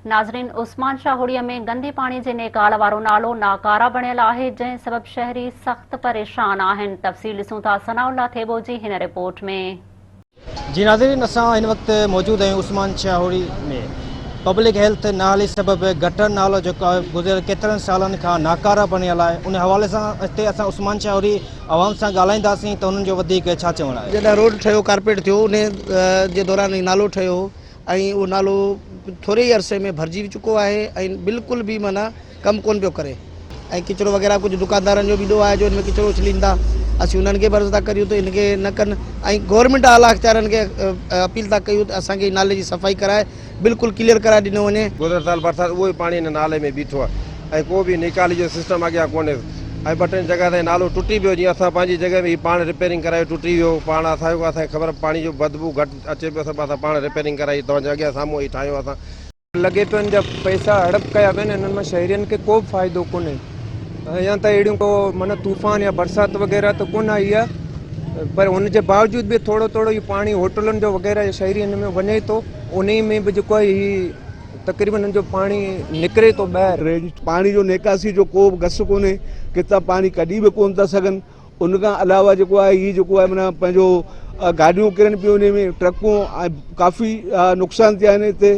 ناظرين عثمان شاهوڙي ۾ گندي پاڻي جي نيڪال وارو نالو ناڪاره بڻيل آهي جنهن سبب شهري سخت پريشان آهن تفصيل ڏسون ٿا ثناء الله ٿيٻو جي هن رپورٽ ۾. جي ناظرين اسان هن وقت موجود آهيون عثمان شاهوڙي ۾ پبلڪ هيلٿ نااهلي سبب گٽر نالو جيڪو آهي گذريل ڪيترن سالن کان ناڪاره بڻيل آهي ان حوالي سان هتي اسان عثمان شاهوڙي عوام سان ڳالهائينداسين ته انهن جو وڌيڪ ڇا چوڻ آهي. جڏهن روڊ ٺهيو ڪارپيٽ ٿيو انهي جي دوران هي نالو ٺهيو ۽ اهو نالو ٿوري ئي عرصي ۾ ڀرجي به چڪو آهي ۽ بلڪل به معنيٰ ڪم ڪونه پيو ڪري ۽ ڪچرو وغيره ڪجهه دڪاندارن جو به ڏوهه آهي جو ان ۾ ڪچرو اڇلين ٿا اسين انهن کي به عرض ٿا ڪريون ته ان کي نه ڪن ۽ گورنمينٽ اعليٰ اختيارن کي اپيل ٿا ڪيون ته اسان کي نالي جي صفائي ڪرائي بلڪل ڪليئر ڪرائي ڏنو وڃي. گذريل سال برسات اهو ئي پاڻي هن نالي ۾ بيٺو آهي ۽ ڪو به نيڪالي جو سسٽم اڳيان ڪونهيس ۽ ٻه ٽن جڳهه تائين نالو ٽٽي پيو جيئن اسان پنهنجي جڳهه ۾ هي پاڻ رپيئرنگ ڪرايو ٽٽي ويو پاڻ اسان کي اسان کي خبر پاڻي جو بدبو گهٽ اچي پيو سڀ اسان پاڻ رپيئرنگ ڪرائي توهان جي اڳيان سامهون هي ٺاهيون اسان. لڳي پيو ان جا پئسا هڙپ ڪيا ويا آهن انهن مان شهرين کي ڪو به فائدو ڪونهي يا ته اهڙيون ڪو معنيٰ طوفان يا برسات وغيره ته ڪونه آئي آهي پر ان جي باوجود به ٿورو ٿورو هي پاڻي هوٽلن جو وغيره يا شهري ان ۾ وڃي ٿو انهي ۾ به جيڪو آهي هي تقريبن ان جو پاڻي نڪري ٿو ٻاهر. پاڻي جو نيڪاسي جو ڪو به گس ڪونهي ڪٿان پاڻي ڪڍي به ڪونه ٿا سگهن ان کان علاوه جيڪو آهي هي جيڪو آهي معنيٰ پنهنجو گاڏيون ڪرن پيون ان ۾ ٽرڪون ۽ ڪافي نقصان ٿيا آهن هتي.